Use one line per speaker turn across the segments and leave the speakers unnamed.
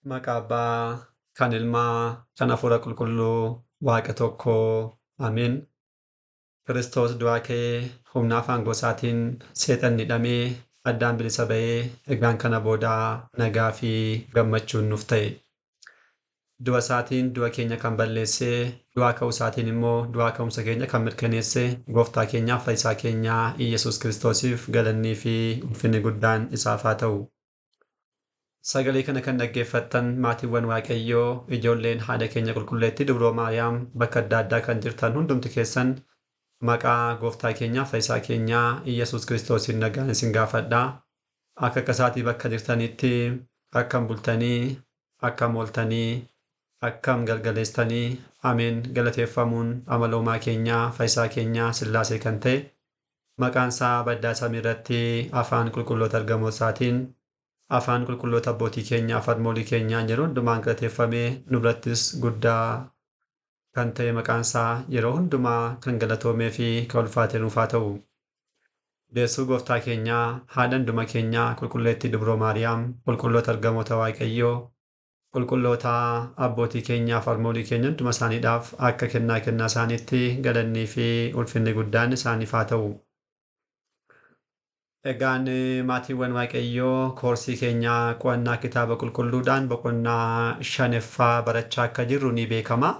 Maqaa Abbaa, kan Ilmaa, kan Hafuura Qulqulluu, Waaqa tokkoo. Ameen. Kiristoos du'aa ka'ee humna afaan gosaatiin seexanni hidhamee addaan bilisa ba'ee egaan kana boodaa nagaa fi gammachuun nuuf ta'e. Du'a isaatiin du'a keenya kan balleessee, du'aa ka'uu isaatiin immoo du'aa ka'umsa keenya kan mirkaneesse gooftaa keenyaaf fayyisaa keenyaa Iyyasuus Kiristoosiif galannii fi ulfinni guddaan isaaf haa ta'u. Sagalee kana kan dhaggeeffattan maatiiwwan Waaqayyoo, ijoolleen haadha keenya qulqulleettii Dubroo Maariyaam bakka adda addaa kan jirtan hundumti keessan maqaa gooftaa keenyaaf fayyisaa keenyaa Iyyasuus Kiristoosiin nagaan isin gaafadha. Akka akkasaatii bakka jirtanitti akkam bultanii, akkam ooltanii, akkam galgaleessitanii, ameen galateeffamuun amaloomaa keenyaa fayyisaa keenyaa Sillaasee kan ta'e maqaan isaa baddaa samii irratti afaan qulqulloota ergamoota isaatiin afaan qulqulloota abbootii keenyaa fi haadholii keenyaan yeroo hundumaan galateeffamee nu birattis guddaa kan ta'e maqaan isaa yeroo hundumaa kan galatoomee fi kan ulfaate nuuf haa ta'u. Deessuu gooftaa keenyaa, haadha hunduma keenyaa, qulqulleettii Dubroo Maariyaam, qulqulloota ergamoota Waaqayyoo, qulqulloota abbootii keenyaa fi haadholii keenya hunduma isaaniidhaaf akka kennaa kennaa isaaniitti galannii fi ulfinni guddaan isaaniif haa ta'u. Egaan maatiiwwan Waaqayyoo koorsii keenyaa qo'annaa kitaaba qulqulluudhaan boqonnaa shanaffaa barachaa akka jirru ni beekama.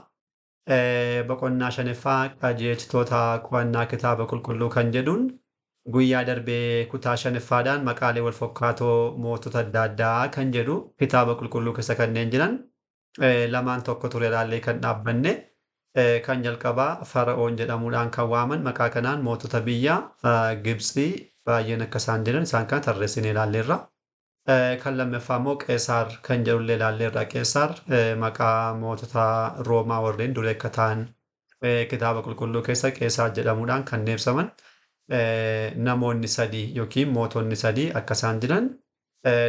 Boqonnaa shanaffaa qajeelchitoota qo'annaa kitaaba qulqulluu kan jedhuun guyyaa darbee kutaa shanaffaadhaan maqaalee wal fakkaatoo mootota adda addaa kan jedhu kitaaba qulqulluu keessa kanneen jiran lamaan tokko ture ilaallee kan dhaabbanne kan jalqabaa Fara'oon jedhamuudhaan kan waaman maqaa kanaan mootota biyya Gibxii baay'een akka isaan jiran isaan kana tarreessinee ilaalleerra. Kan lammaffaa immoo Qeesaar kan jedhullee ilaalleerra. Qeesaar maqaa mootota Roomaa warreen durii akka ta'an kitaaba qulqulluu keessa Qeesaar jedhamuudhaan kan ibsaman namoonni sadii yookiin mootonni sadii akka isaan jiran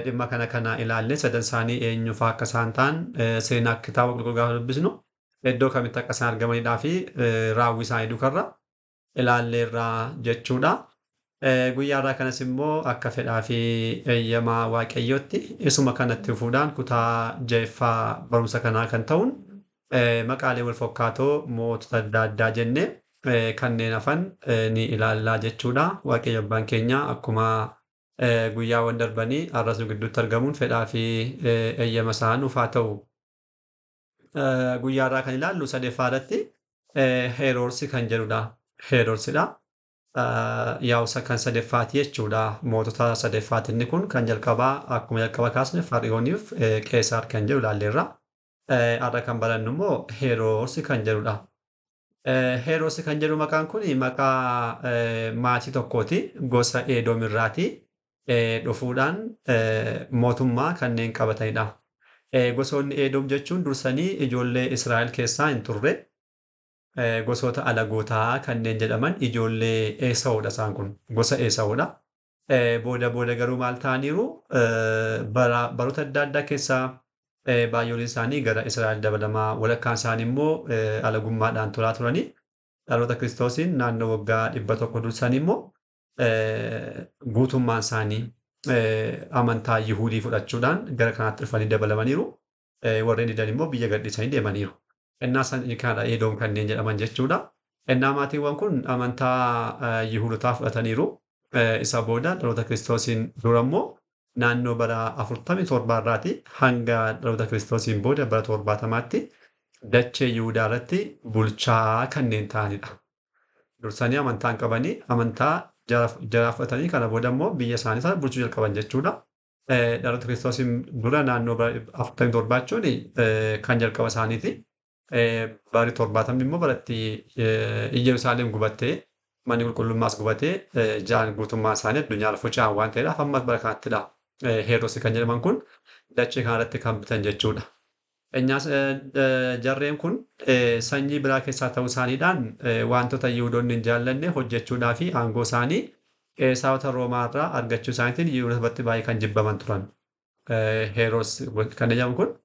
dhimma kana kana ilaallee sadan isaanii eenyufaa akka isaan ta'an seenaa kitaaba qulqulluu gaafa dubbisnu iddoo kamitti akka isaan argamanidhaa fi raawwii isaanii dukarra ilaalleerra jechuudha. Guyyaa irraa kanas immoo akka fedhaa fi eeyyamaa Waaqayyootti isuma kanatti fufuudhaan kutaa ja'affaa barumsa kanaa kan ta'uun maqaalee wal fakkaatoo mootota adda addaa jennee kanneen hafan ni ilaallaa jechuudha. Waaqayyo abbaan keenya akkuma guyyaawwan darbanii har'as nu gidduutti argamuun fedhaa fi eeyyama isaa nuuf haa ta'u. Guyyaa irraa kan ilaallu sadaffaa irratti Heeroorsi kan jedhudha. Heeroorsidha. Yaa'usa kan sadaffaati jechuudha. Mootota sadaffaati inni kun kan jalqabaa akkuma jalqaba kaasne Fari'ooniif Qeesaar kan jedhu ilaalleerra. Har'a kan barannu immoo Heeroorsi kan jedhudha. Heeroorsi kan jedhu maqaan kun maqaa maatii tokkooti. Gosa Edoom irraati. Dhufuudhaan mootummaa kanneen qabatanidha. Gosoonni Edoom jechuun dursanii ijoollee Israa'el keessaa hin turre. Gosoota alagootaa kanneen jedhaman ijoollee Esaawudha isaan kun gosa Esaawudha. Booda booda garuu maal ta'aniiru baroota adda addaa keessaa baay'oon isaanii gara Israa'el dabalamaa walakkaan isaanii immoo alagummaadhaan turaa turanii dhaloota Kiristoosiin naannoo waggaa 100 dursanii immoo guutummaan isaanii amantaa Yihuudii fudhachuudhaan gara kanaatti dhufanii dabalamaniiru. Warreen didan immoo biyya gadhiisanii deemaniiru. Innaa isaan kana Edoom kanneen jedhaman jechuudha. Innaa maatiiwwan kun amantaa Yihuudotaa fudhataniiru. Isa booda dhaloota Kiristoosiin dura immoo naannoo bara 47 irraati hanga dhaloota Kiristoosiin booda bara 70tti dachee Yihuudaa irratti bulchaa kanneen ta'anidha. Dursanii amantaa hin qabanii amantaa jaraa fudhatanii kana booda immoo biyya isaanii sana bulchuu jalqaban jechuudha. Dhaloota Kiristoosiin dura naannoo bara 47 jechuun kan jalqaba isaaniiti. Bari 70 immoo baratti Iyyerusaalem gubattee manni qulqullummaas gubatee jaan guutummaa isaanii addunyaa irra faca'an waan ta'eedhaaf amma bara kanattidha. Heerosi kan jedhaman kun dachee kanarratti kan bitan jechuudha. Inyaas jarreen kun sanyii biraa keessaa ta'uu isaaniidhaan wantoota Yihuudoonni hin jaallanne hojjechuudhaa fi aangoo isaanii Qeesaarota Roomaa irraa argachuu isaaniitiin Yihuudoota biratti baay'ee kan jibbaman turan. Heeroos kan jedhamu kun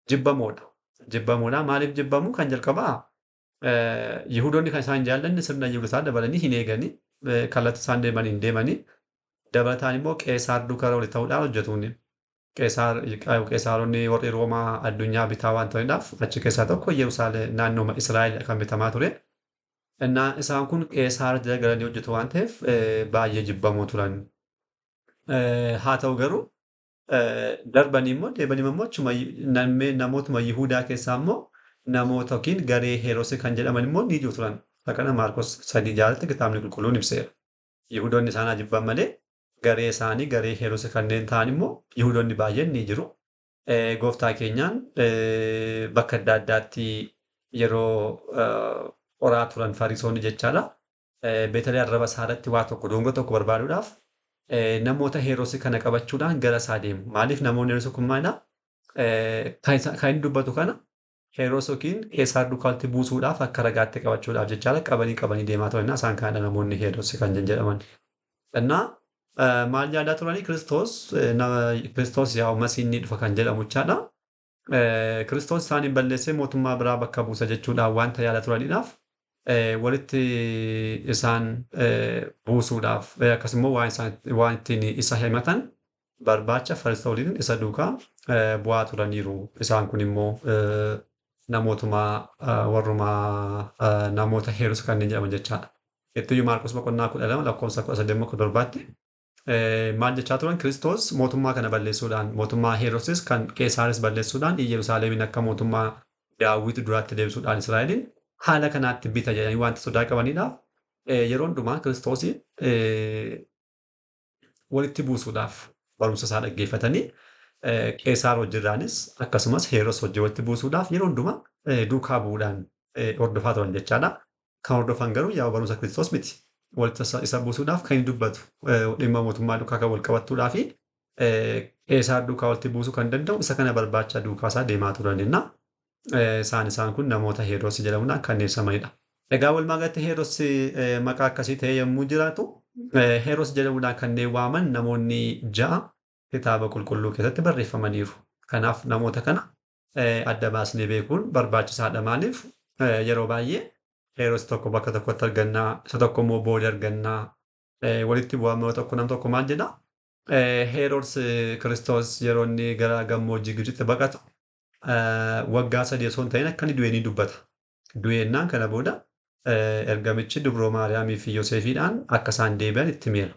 jibbamoodha. Jibbamoodha. Maaliif jibbamu? Kan jalqabaa Yihuudoonni kan isaan jaallanne sirna Yihuudotaa dabalanii hin eegani. Kallattii isaan deeman hin deemani. Dabalataan immoo Qeesaar duukaa walitti ta'uudhaan hojjetuuni. Qeesaaronni warri Roomaa addunyaa bitaa waan turaniidhaaf achi keessaa tokko Yerusaalem naannoo Israa'el kan bitamaa ture. Innaa isaan kun Qeesaar jala galanii hojjetu waan ta'eef baay'ee jibbamoo turan. Haa ta'u garuu darbanii immoo deebanii immoo achuma namootuma Yihudaa keessaa immoo namoota yookiin garee Heroos kan jedhaman immoo ni jiru turan. Kana Maarkos 3:6 kitaabni qulqulluun ibseera. Yihudoonni isaan jibban malee garee isaanii garee Heroos kanneen ta'an immoo Yihudoonni baay'een ni jiru. Gooftaa keenyaan bakka adda addaatti yeroo qoraa turan Fariisonni jechaadha. Beetaliyaa arraba isaa irratti waa tokko dongora tokko barbaaduudhaaf namoota Heroos kana qabachuudhaan gara isaa deemu. Maaliif namoonni Heroos kun maalidha? Kan inni dubbatu kana Heroos yookiin Qeesaar duukaatti buusuudhaaf akka ragaatti qabachuudhaaf jechaadha qabanii deemaa turan. Isaan kanadha namoonni Heroos kan jedhaman. Innaa maal yaadaa turanii Kiristoos yaa Masiin ni dhufa kan jedhamu jechaadha. Kiristoos isaaniin balleessee mootummaa biraa bakka buusa jechuudhaan wanta yaadaa turaniidhaaf walitti isaan buusuudhaaf akkasumas waan ittiin isa himatan barbaacha Fariisooliin isa duukaa bu'aa turaniiru. Isaan kun immoo namootuma warruma namoota Heroos kanneen jedhaman jechaadha. Ittiyyuu Maarkos boqonnaa 12 lakkoofsa 13-17 maal jechaa turan? Kiristoos mootummaa kana balleessuudhaan mootummaa Heroosis kan Qeesaaris balleessuudhaan Yerusaalemiin akka mootummaa Daawit duraatti deebisuudhaan Israa'eliin haala kanaatti bita jedhanii wanta sodaa qabaniidhaaf yeroo hundumaa Kiristoosiin walitti buusuudhaaf barumsa isaa dhaggeeffatanii Qeesaar wajjirraanis akkasumas Heroos wajjin walitti buusuudhaaf yeroo hundumaa duukaa bu'uudhaan hordofaa turan jechaadha. Kan hordofan garuu yaa barumsa Kiristoos miti. Walitti isa buusuudhaaf kan inni dubbatu dhimma mootummaa duukaa kan wal qabattuudhaa fi Qeesaar duukaa walitti buusuu kan danda'u isa kana barbaacha duukaa isaa deemaa turanidha. Isaan kun namoota Heroos jedhamuudhaan kan ibsamanidha. Egaa walumaa galatti Heroos maqaa akkasii ta'ee yommuu jiraatu Heroos jedhamuudhaan kanneen waaman namoonni 6 kitaaba qulqulluu keessatti barreeffamaniiru. Kanaaf namoota kana adda baasnee beekuun barbaachisaadha. Maaliif yeroo baay'ee Heroos tokko bakka tokkotti argannaa, isa tokko immoo booda argannaa, walitti bu'aa tokko nam tokko maal jedhaa? Heroos Kiristoos yeroo inni gara gammoojjii Gibxitti baqatu waggaa 3 osoo hin ta'in akka inni du'e ni dubbata. Du'eennaan kana booda ergamichi dubroo Maariyaamii fi Yoosefiidhaan akka isaan deebi'an itti himeera.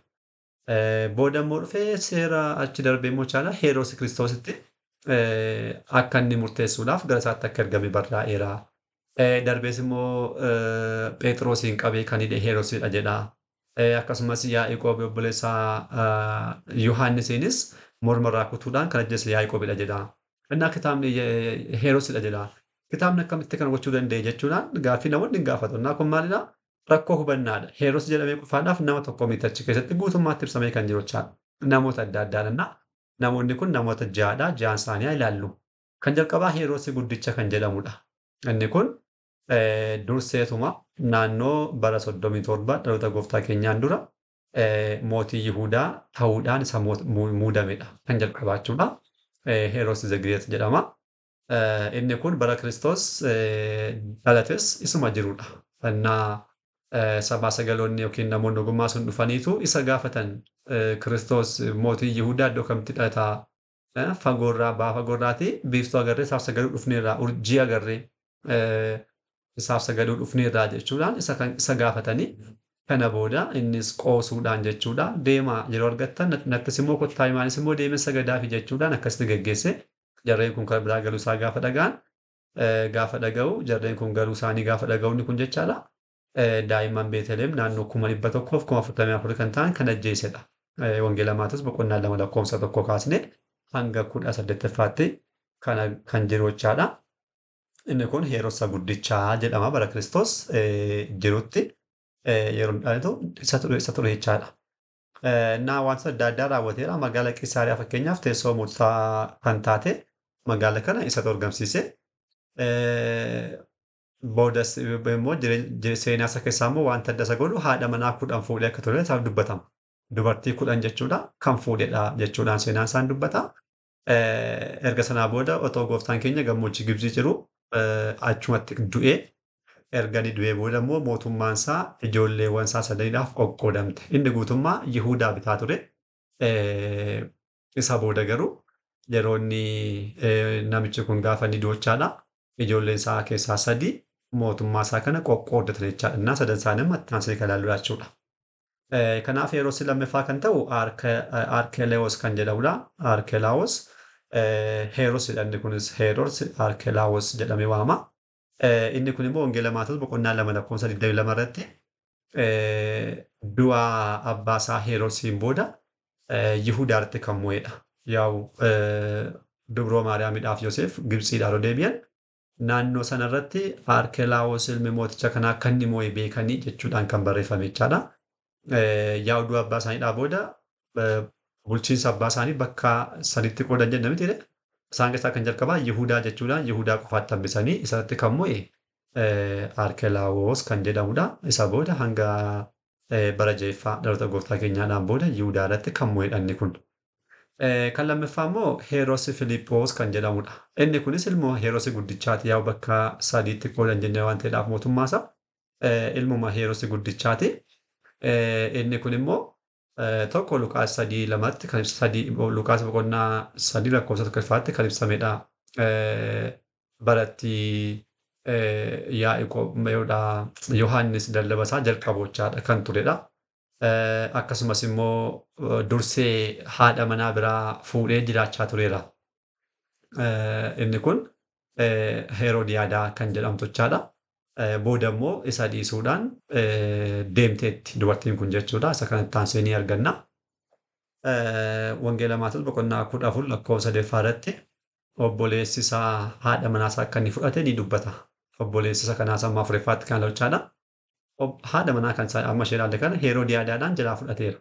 Booda immoo dhufee seera achi darbee immoo chaala Heroos Kiristoositti akka inni murteessuudhaaf gara isaatti akka ergame barraa'eera. Darbees immoo Phexrosiin qabee kan hidhe Heroosidha jedha. Akkasumas Yaaqoob obboleessa Yohaannisiinis mormarraa kutuudhaan kan ajjeese Yaaqoobidha jedha. Innaa kitaabni Heroosidha jedha. Kitaabni akkamitti kana gochuu danda'e jechuudhaan gaaffii namoonni hin gaafatu. Innaa kun maalidha? Rakkoo hubannaadha. Heroos jedhamee qofaadhaaf nama tokko miti achi keessatti guutummaatti ibsamee kan jiru jechaadha. Namoota adda addaadha. Namoonni kun namoota 6dha. 6 isaanii ilaallu. Kan jalqabaa Heroos guddicha kan jedhamudha. Inni kun durseetuma naannoo bara 37 dhaloota gooftaa keenyaan dura mootii Yihudaa ta'uudhaan isa muudamedha. Kan jalqabaa jechuudha. Heroos the Great jedhama. Inni kun bara Kiristoos dhalates isuma jirudha. Innaa sabaa sagaloonni yookiin namoonni ogummaa sun dhufaniitu isa gaafatan Kiristoos mootii Yihudaa iddoo kamitti dhalataa? Fagoorraa ba'a fagoorraatii biiftuu agarree isaaf sagaduu dhufneerraa urjii agarree isaaf sagaduu dhufneerraa jechuudhaan isa gaafatanii kana booda innis qoosuudhaan jechuudha deemaa yeroo argattan nattis immoo kottaa himaanis immoo deemee sagadaafi jechuudhaan akkasitti geggeesse. Jarreen kun kan biraa galuu isaa gaafa dhaga'an gaafa dhaga'u jarreen kun galuu isaanii gaafa dhaga'u inni kun jechaadha. Daa'imman Beeteleem naannoo 144,000 kan ta'an kan ajjeesedha. Wangeela Maatewos boqonnaa 2 lakkoofsa 1 kaasnee hanga 18ffaatti kan jiru jechaadha. Inni kun Heroos guddichaa jedhama bara Kiristoos jirutti yeroo dhalatu isa ture jechaadha. Innaa wantoota adda addaa raawwateera. Magaalaa Qisaariyaa fakkeenyaaf teessoo moototaa kan taate magaala kana isatu argamsiise. Boodas immoo seenaa isa keessaa immoo wanta adda isa godhu haadha manaa 10 fuudhee akka ture isaaf dubbatama. Dubartii 10 jechuudha kan fuudhedha jechuudhaan seenaan isaan dubbata. Erga sanaa booda otoo gooftaan keenya gammoojjii Gibxii jiru achumatti du'ee erga inni du'ee booda immoo mootummaan isaa ijoolleewwan isaa 3dhaaf qoqqoodamte. Inni guutummaa Yihudaa bitaa ture. Isa booda garuu Yeroo inni namichi kun gaafa inni du'achaadha. Ijoolleen isaa keessaa sadi mootummaa isaa kana qoqqooddatan jechaadha. Innaa sadan isaanii amma itti aansee kan ilaallu jechuudha. Kanaaf Heroos lammaffaa kan ta'u Arkelewoos kan jedhamudha. Arkelaawos Heroos jedhamni kunis Heroos Arkelaawos jedhamee waamama. Inni kun immoo Wangeela Maatewos boqonnaa 2 lakkoofsa 22 irratti du'a abbaa isaa Heroosiin booda Yihudaatti kan mo'edha. Yaa'u dubroo Maariyaamidhaaf Yoseef Gibxiidhaa yeroo deebi'an naannoo sanarratti Arkelaawos ilmi mooticha kanaa akka inni mo'e beekanii jechuudhaan kan barreeffame jechaadha. Yaa'u du'a abbaa isaaniidhaa booda bulchiinsa abbaa isaanii bakka sadiitti qoodan jenna miti. Isaan keessaa kan jalqabaa Yihudaa jechuudhaan Yihudaa qofaatti hambisanii isatti kan mo'e Arkelaawos kan jedhamudha. Isa booda hanga bara jeeffaa dhaloota gooftaa keenyaadhaan booda Yihudaa irratti kan mo'edha inni kun. Kan lammaffaa immoo Heroos Filiippoos kan jedhamudha. Inni kunis ilmoo Heroos guddichaati. Yaa'u bakka sadiitti qoodan jennee waan ta'eedhaaf mootummaa isaa ilmuma Heroos guddichaati. Inni kun immoo tokko Luqaas 3:2tti kan sadii Luqaas boqonnaa 3 lakkoofsa 1ffaatti kan ibsamedha. Baratti Yaaqoob Yohaannis lallaba isaa jalqabochaadha kan turedha. Akkasumas immoo dursee haadha manaa biraa fuudhee jiraachaa tureera. Inni kun Heroodiyaadaa kan jedhamtuchaadha. Booda immoo isa dhiisuudhaan deemteetti dubartiin kun jechuudha. Isa kanatti aansee ni arganna. Wangeela Maatewos boqonnaa 14 lakkoofsa 3 irratti obboleessi isaa haadha manaa isaa akka inni fudhate ni dubbata. Obboleessi isa kanaas amma afuraffaatti kan ilaalchaadha. Haadha manaa kan isaa amma ishee ilaalle kana Heroodiyaadaadhaan jalaa fudhateera.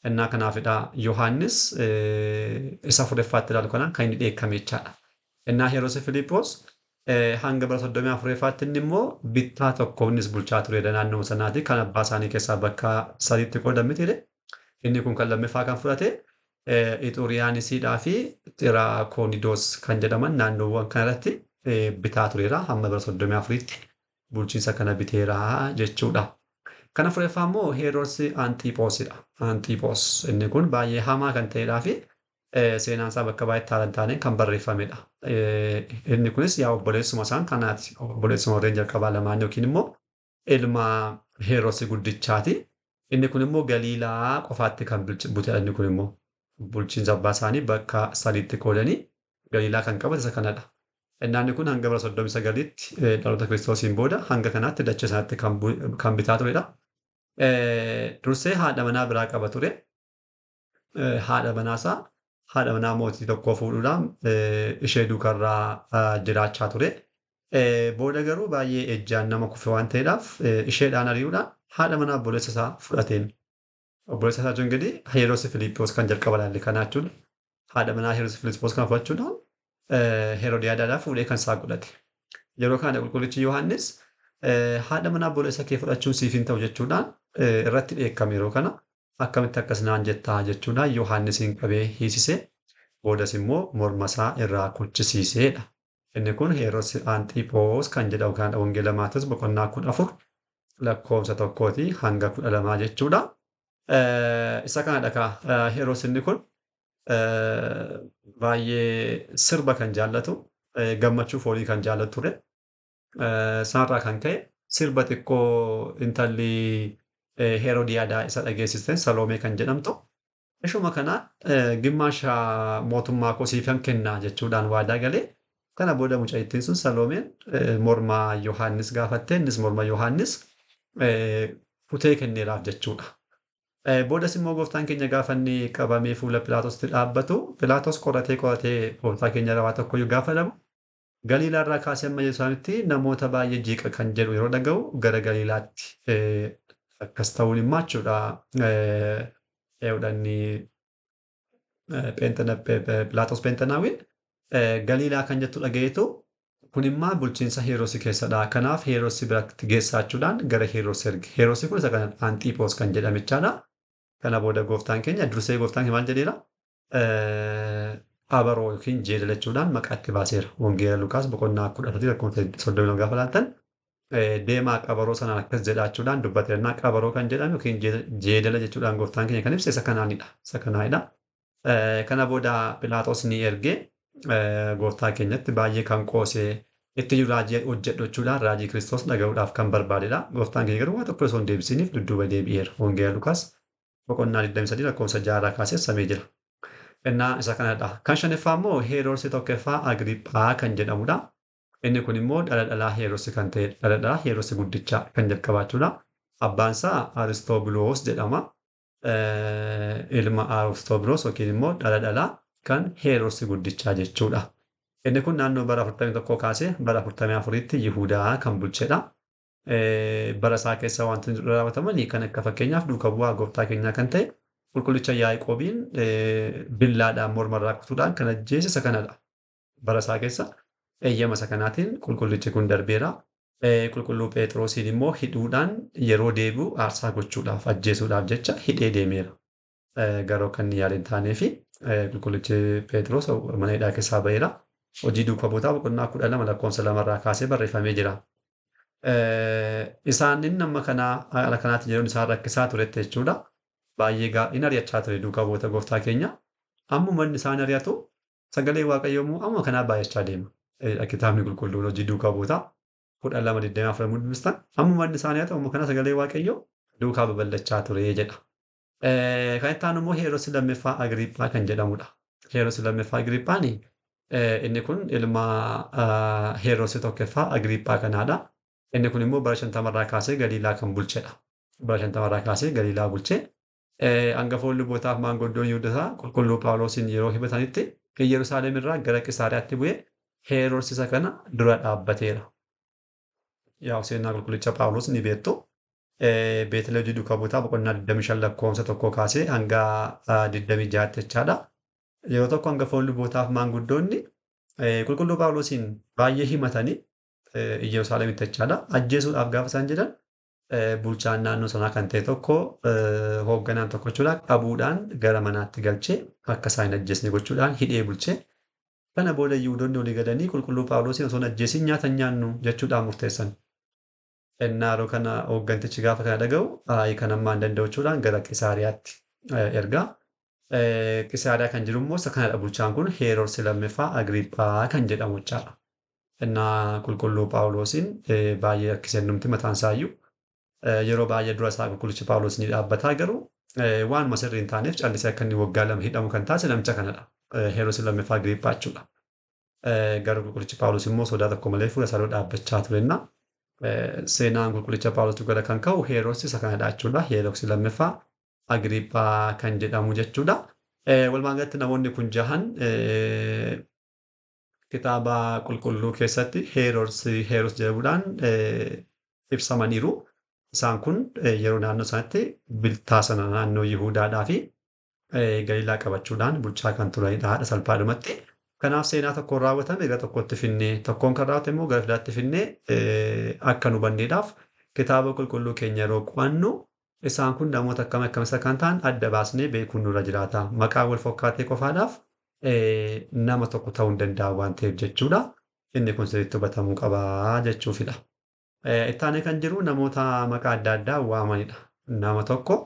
Innaa kanaafidha Yohaannis isa afuraffaatti ilaalu kanaan kan inni dheekkame jechaadha. Innaa Heroos Filiippoos hanga bara 34ffaatti inni immoo bittaa tokko innis bulchaa turedha naannoo sanaati kan abbaa isaanii keessaa bakka sadiitti qoodame ture. Inni kun kan lammaffaa kan fudhate Ixuriyaanisiidhaa fi Xiraakonidoos kan jedhaman naannoowwan kanarratti bitaa tureera hamma bara 34tti bulchiinsa kana biteera jechuudha. Kan afuraffaa immoo Heroos Anxiphoosidha. Anxiphos inni kun baay'ee hamaa kan ta'edhaa fi seenaan isaa bakka baay'eetti haala hin taaneen kan barreeffamedha. Inni kunis yaa obboleessuma isaan kanaati. Obboleessuma warreen jalqabaa lamaan yookiin immoo ilma Heroos guddichaati. Inni kun immoo Galiilaa qofaatti kan butedha. Inni kun immoo bulchiinsa abbaa isaanii bakka sadiitti qoodanii Galiilaa kan qabate isa kanadha. Inni kun hanga bara 39tti dhaloota Kiristoosiin booda hanga kanaatti dachee sanatti kan bitaa turedha. Dursee haadha manaa biraa qaba ture. Haadha manaasaa haadha manaa mootii tokkoo fuudhuudhaan ishee duukarraa jiraachaa ture. Booda garuu baay'ee ejjaan nama kufe waan ta'eedhaaf isheedhaan ari'uudhaan haadha manaa obboleessa isaa fudhateen. Obboleessa isaa jechuun gadi Heroos Filiippoos kan jalqaba ilaalle kanaa jechuudha. Haadha manaa Heroos Filiippoos kan fudhachuudhaan Heroodiyaadaadhaa fuudhee kan isaa godhate. Yeroo kana qulqullichi Yohaannis haadha manaa obboleessa kee fudhachuun siif hin ta'u jechuudhaan irratti dheekkame yeroo kana akkamitti akkas naan jettaa jechuudhaan Yohaannisiin qabee hiisisee boodas immoo morma isaa irraa kuchisiiseedha. Inni kun Heroos Anxiphos kan jedhamu kanadha. Wangeela Maatewos boqonnaa 14 lakkoofsa 1 hanga 12 jechuudha. Isa kanadha kaa Heroos inni kun baay'ee sirba kan jaallatu gammachuu foonii kan jaallatu ture. Sanarraa kan ka'e sirba xiqqoo intalli Heroodiyaadaa isa dhageessiste Saloomee kan jedhamtu ishuma kanaan gimmaasha mootummaa koo siifan kennaa jechuudhaan waadaa galee kana booda mucayyittiin sun Saloomeen morma Yohaannis gaafatte innis morma Yohaannis kutee kenneeraaf jechuudha. Boodas immoo gooftaan keenya gaafa inni qabamee fuula Philaatoositti dhaabbatu Philaatos qoratee qoratee gooftaa keenya waa tokkoyyuu gaafa dhabu Galiilaarraa kaasee amma Yerusaalemitti namoota baay'ee jeeqa kan jedhu yeroo dhaga'u gara Galiilaatti akkas ta'uun immoo jechuudha. Inni Philaatos Pheenxenaawiin Galiilaa kan jettu dhaga'eetu kun immoo bulchiinsa Heroos keessadha. Kanaaf Heroos biratti geessaachuudhaan gara Heroos erge. Heroos kun isa kana Anxiphos kan jedhamichaadha. Kana booda gooftaan keenya dursee gooftaan keenya maal jedheera? Abaroo yookiin jeedala jechuudhaan maqaa itti baaseera. Wangeela Lukaas boqonnaa 13 lakkoofsa 32 gaafa laaltan deemaa qabaroo sanaan akkas jedhaachuudhaan dubbateera. Qabaroo kan jedhamu yookiin jeedala jechuudhaan gooftaan keenya kan ibse isa kanaanidha. Isa kanaanidha. Kana booda Philaaxoos ni erge gooftaa keenyatti baay'ee kan qoosee itti jiru raajii hojjedhu jechuudhaan raajii Kiristoos dhaga'uudhaaf kan barbaadedha. Gooftaan keenya garuu waa tokko osoo hin deebisiniif dudduuba deebi'eera. Wangeela Lukaas boqonnaa 23 lakkoofsa 6 irraa kaasee samee jira. Innaa isa kanadha. Kan shanaffaa immoo Heeroodsi tokkoffaa Agriiphaa kan jedhamudha. Inni kun immoo dhala dhalaa Heeroodsi kan ta'edha. Dhala dhalaa Heeroodsi guddicha kan jalqabaa jechuudha. Abbaan isaa Aristoobiloos jedhama. Ilma Aristoobiloos yookiin immoo dhala dhalaa kan Heeroodsi guddichaa jechuudha. Inni kun naannoo bara 41 kaasee bara 44tti Yihudaa kan bulchedha. Bara isaa keessa wanti raawwataman kan akka fakkeenyaaf duuka bu'aa gooftaa keenyaa kan ta'e qulqullicha Yaaqoobiin billaadhaan mormarraa kutuudhaan kan ajjeese isa kanadha. Bara isaa keessa eeyyama isa kanaatiin qulqullichi kun darbeera. Qulqulluu Phexrosiin immoo hidhuudhaan yeroo deebi'u aarsaa gochuudhaaf ajjeesuudhaaf jecha hidhee deemeera. Garuu kan inni yaada hin taanee fi qulqullichi Phexros mana hidhaa keessaa ba'eera. Hojii duuka buutaa boqonnaa 12 lakkoofsa 2 irraa kaasee barreeffamee jira. Isaan inni amma kanaa haala kanaatti yeroon isaan rakkisaa turetti jechuudha. Baay'ee in ari'achaa ture duuka bu'oota gooftaa keenya. Ammuma inni isaan ari'atu sagalee Waaqayyoo immoo amma kanaa baay'achaa deema. Kitaabni qulqulluun hojii duuka buutaa 12:24 dubbistan ammuma inni isaan ari'atu amma kana sagalee Waaqayyoo duukaa babal'achaa ture jedha. Kan itti aanu immoo Heeroodsi lammaffaa Agriiphaa kan jedhamudha. Heeroodsi lammaffaa Agriiphaan inni kun ilma Heeroodsi tokkoffaa Agriiphaa kanaadha. Inni kun immoo bara 50 irraa kaasee Galiilaa kan bulchedha. Bara 50 irraa kaasee Galiilaa bulchee hangafoonni lubootaaf maanguddoon Yihuudootaa qulqulluu Phaawulosiin yeroo himatanitti Yerusaalem irraa gara Qisaariyaatti bu'ee Heeroodsi isa kana dura dhaabbateera. Yaa seenaa qulqullicha Phaawulos ni beektu. Beetlee hojii duukaa buutaa boqonnaa 25 lakkoofsa 1 kaasee hanga 26 jechaadha. Yeroo tokko hangafoonni lubootaaf maanguddoonni qulqulluu Phaawulosiin baay'ee himatanii Yerusaalemitti jechaadha. Ajjeesuudhaaf gaafa isaan jedhan bulchaan naannoo sanaa kan ta'e tokko hoogganaan tokko jechuudha qabuudhaan gara manaatti galchee akka isaan hin ajjeesne gochuudhaan hidhee bulchee. Kana booda Yihuudoonni olii galanii qulqulluu Phaawulosiin osoo hin ajjeesin nyaata hin nyaannu jechuudhaan murteessan. Innaa yeroo kana hooggantichi gaafa kana dhaga'u ayi kan ammaa hin danda'u jechuudhaan gara Qisaariyaatti erga. Qisaariyaa kan jiru immoo isa kanadha bulchaan kun Heeroodsi lammaffaa Agriiphaa kan jedhamu jechaadha. Innaa qulqulluu Phaawulosiin baay'ee rakkisee numti mataan isaayyuu yeroo baay'ee dura isaa qulqullichi Phaawulos ni dhaabbataa garuu waanuma sirrii hin taaneef callisee akka inni waggaa 2 hidhamu kan taasise namicha kanadha. Heeroodsi lammaffaa Agriiphaa jechuudha. Garuu qulqullichi Phaawulos immoo sodaa tokko malee fuula isaa dura dhaabbachaa turenna. Seenaan qulqullicha Phaawulos gara kan ka'u Heeroodsi isa kanadha jechuudha. Heeroodsi lammaffaa Agriiphaa kan jedhamu jechuudha. Walumaa galatti namoonni kun jahan kitaaba qulqulluu keessatti Heeroodsi Heeroos jedhamuudhaan ibsamaniiru. Isaan kun yeroo naannoo sanatti biltaa sana naannoo Yihuudaadhaa fi Galiilaa qabachuudhaan bulchaa kan turanidha haadha salphaadhumatti. Kanaaf seenaa tokkoon raawwatame gara tokkotti finnee tokkoon kan raawwate immoo gara biraatti finnee akka nu hubanneedhaaf kitaaba qulqulluu keenya yeroo qo'annu isaan kun namoota akkam akkam isa kan ta'an adda baasnee beekuun nurra jiraata. Maqaa wal fakkaatee qofaadhaaf nama tokko ta'uu hin danda'u waan ta'eef jechuudha. Inni kun sirriitti hubatamuu qabaa jechuufidha. Itti aanee kan jiru namoota maqaa adda addaa waamanidha. Nama tokko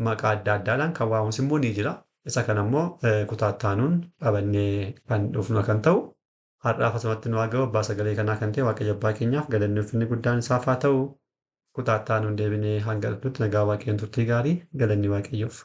maqaa adda addaadhaan kan waamus immoo ni jira. Isa kana immoo kutaa itti aanuun qabannee kan dhufnu kan ta'u har'aaf asumatti nu haa ga'u. Abbaa sagalee kanaa kan ta'e Waaqayyo abbaa keenyaaf galanni ulfinni guddaan isaaf haa ta'u. Kutaa itti aanuun deebinee hanga dhufnutti nagaa Waaqayyoon turtii gaarii galanni Waaqayyoof.